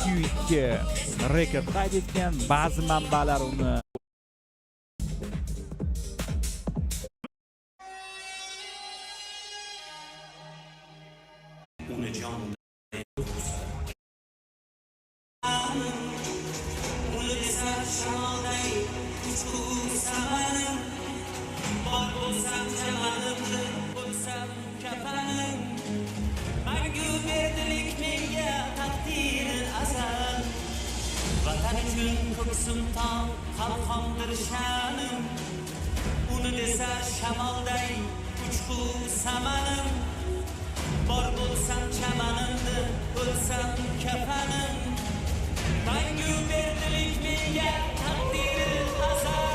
2-2 rekord qayd etgan. Ba'zi manbalar uni Mangu berdilik menga taqdiri azal. Vatan uchun ko'ksim tog', qalqondir sha'nim. Uni desa shamolday uchqu samanim. Bor bo'lsam chamanimni, o'lsam kafanim. Mangu berdilik menga taqdiri azal.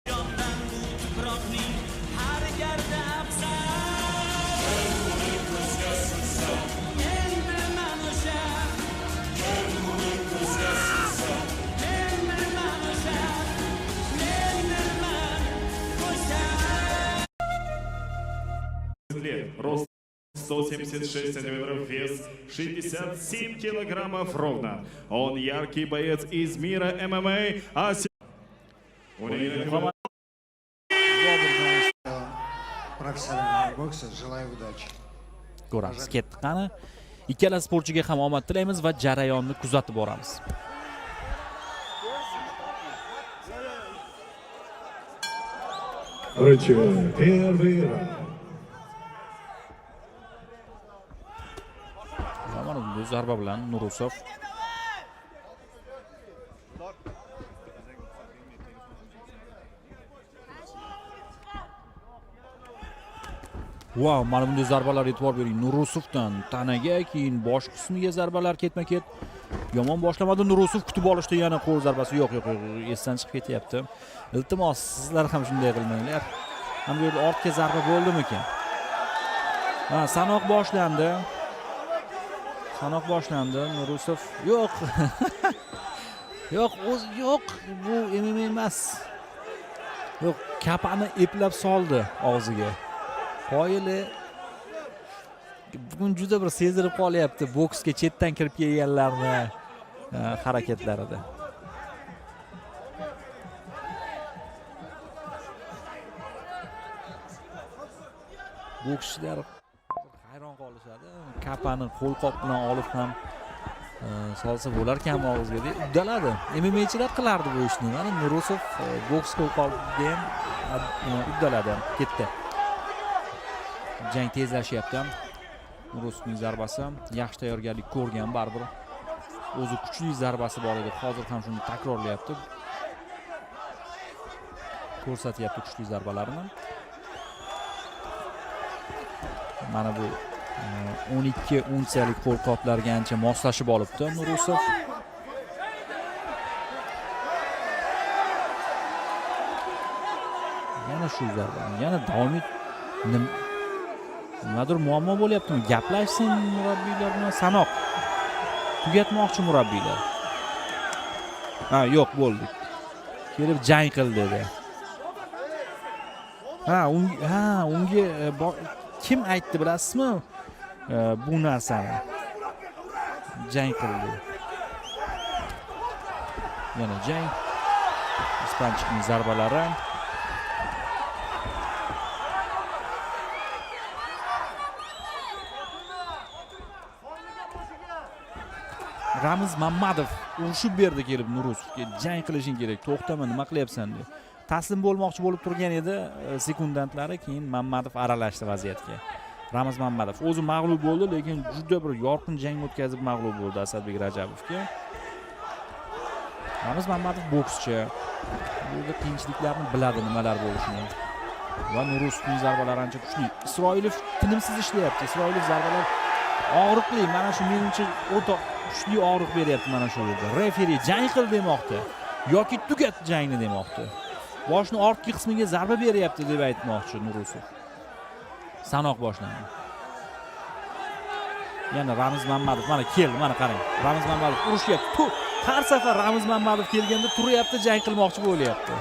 Jondan bu tuproqning har garda afzal. Men bilmam o'sha, men bilmam o'sha, men bilmam o'sha. Лет, рост 176 сантиметров, вес 67 килограммов ровно. Он яркий боец из мира ММА, а Muhammad Bobur. Профессионального бокса. Желаю удачи. Ko'ramiz. Ketdi qani. Ikkala sportchiga ham omad tilaymiz va jarayonni kuzatib boramiz. Короче, первый раунд. Va mana bunday zarba bilan Nurusov. Vau, mana bunday zarbalar, e'tibor bering. Nurusovdan tanaga, keyin bosh qismiga zarbalar ketma-ket. Yomon boshlamadi Nurusov, kutib olishdi yana qo'l zarbasi. Yo'q, yo'q, yo'q, esdan chiqib ketyapti. Iltimos, sizlar ham shunday qilmanglar. Ham bu yerda ortga zarba bo'ldimikan? Ha, sanoq boshlandi. Sanoq boshlandi. Nurusov yo'q. Yo'q, o'z yo'q, bu MMA emas. Yo'q, kapani eplab soldi og'ziga. Qoyili, bugun juda bir sezilib qolyapti boksga chetdan kirib kelganlarni harakatlarida. Bokschilar hayron qolishadi. Kapani qo'lqop bilan olib ham solsa bo'larkanmi og'izga deb uddaladi. MMAchilar qilardi bu ishni. Mana Nurusov boks qo'lqopiga ham uddaladi. Ketdi. Jang tezlashyapti. Nurusovning zarbasi, yaxshi tayyorgarlik ko'rgan baribir. O'zi kuchli zarbasi bor edi. Hozir ham shuni takrorlayapti. Ko'rsatyapti kuchli zarbalarini. Mana bu 12 unsiyalik qo'lqoplarga ancha moslashib olibdi Nurusov. Yana shu zarba, yana davom et. Nimadir muammo bo'lyaptimi? Gaplashsin murabbiylar bilan, sanoq. Tugatmoqchi murabbiylar. Ha, yo'q, bo'ldi. Kelib jang qil dedi. Ha, unga kim aytdi bilasizmi? Bu narsani. Jang qildi. Yana jang. Ispanchikning zarbalari. Ramiz Mammadov urishib berdi kelib Nurusovga. Jang qilishing kerak, to'xtama, nima qilyapsan deb. Taslim bo'lmoqchi bo'lib turgan edi sekundantlari, keyin Mammadov aralashdi vaziyatga. Ramiz Mammadov o'zi mag'lub bo'ldi, lekin juda bir yorqin jang o'tkazib mag'lub bo'ldi Asadbek Rajabovga. Ramiz Mammadov bokschi. Bu yerda qiyinchiliklarni biladi, nimalar bo'lishini. Va Nurusovning zarbalari ancha kuchli. Isroilov tinimsiz ishlayapti. Isroilov zarbalar og'riqli. Mana shu menimcha o'ta kuchli og'riq beryapti mana shu yerda. Referi jang qil demoqda yoki tugat jangni demoqda. Boshni ortki qismiga zarba beryapti deb aytmoqchi Nurusov. Sanoq boshlandi. Yana Ramiz Mammadov mana keldi, mana qarang. Ramiz Mammadov urishyapti. Har safar Ramiz Mammadov kelganda turyapti, jang qilmoqchi bo'lyapti.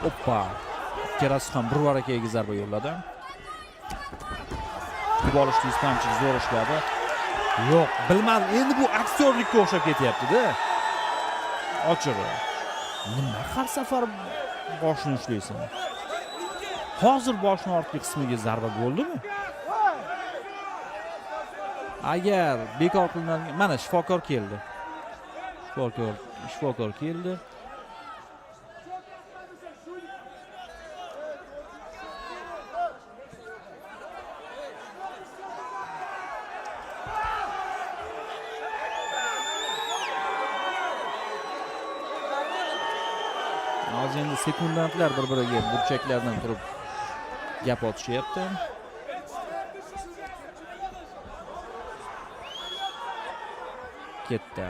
Oppa, ikkalasi ham bir varakaga zarba yo'lladi. Kutib olishdi, Ispanchik zo'r ishladi. Yo'q, bilmadim, endi bu aktyorlikka o'xshab ketyapti-da. Ochig'i. Nima har safar boshini ushlaysan? Hozir boshini ortki qismiga zarba bo'ldimi? Agar bekor qilinadigan, mana shifokor keldi. Shifokor keldi. Hozir endi sekundantlar bir-biriga burchaklardan turib gap otishyapti. Ketdi.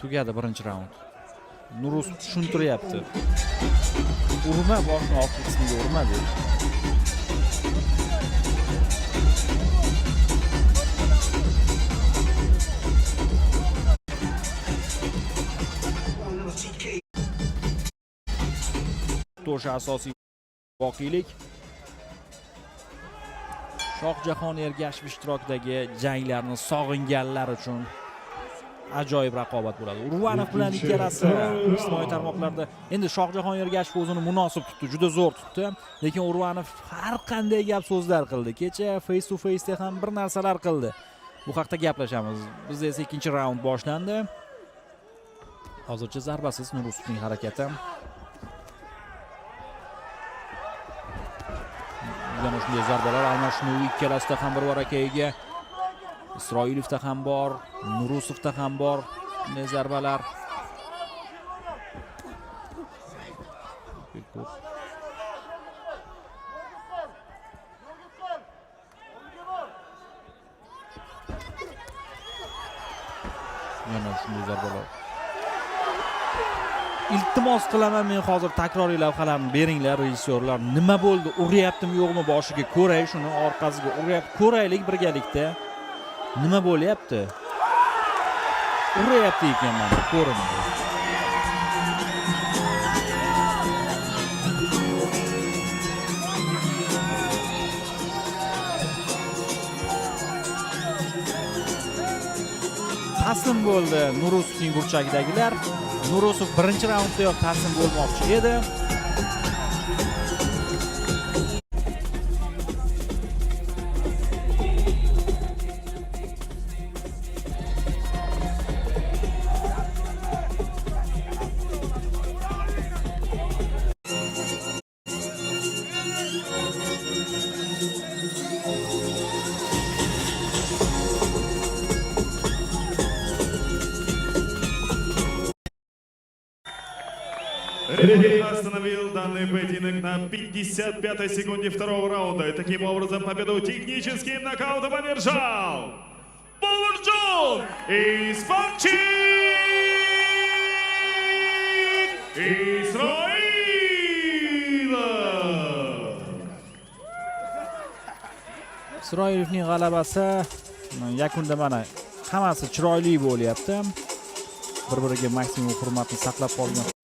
Tugadi birinchi raund. Nurus tushuntiryapti. Urma, boshni ortki qismiga urma deb. O'sha asosiy voqelik Shohjahon Ergashev ishtirokidagi janglarni sog'inganlar uchun ajoyib raqobat bo'ladi. Urvanov bilan ikkalasi ijtimoiy tarmoqlarda endi Shohjahon Ergashev o'zini munosib tutdi, juda zo'r tutdi, lekin Urvanov har qanday gap so'zlar qildi. Kecha face to face'da ham bir narsalar qildi. Bu haqda gaplashamiz. Bizda esa ikkinchi raund boshlandi. Hozircha zarbasiz Nurusovning harakati. Yana shunday zarbalar almashinuvi ikkalasida ham bir varakaga. Isroilovda ham bor, Nurusovda ham bor bunday zarbalar. Yana shunday zarbalar. Iltimos qilaman men hozir takroriy lavhalarni beringlar rejissyorlar. Nima bo'ldi? Uryaptimi yo'qmi boshiga ko'ray, shuni orqasiga uryapti. Ko'raylik birgalikda. Nima bo'lyapti? Uryapti ekan mana, ko'rindi. Taslim bo'ldi Nurusovning burchagidagilar. Nurusov birinchi raunddayoq taslim bo'lmoqchi edi. Рефери остановил данный поединок на 55-й секунде второго раунда. И таким образом победу техническим нокаутом одержал Бобурджон Исфанчик Исроилов. Isroilovning g'alabasi yakunda mana hammasi chiroyli bo'lyapti. Bir-biriga maksimum hurmatni saqlab qolgan.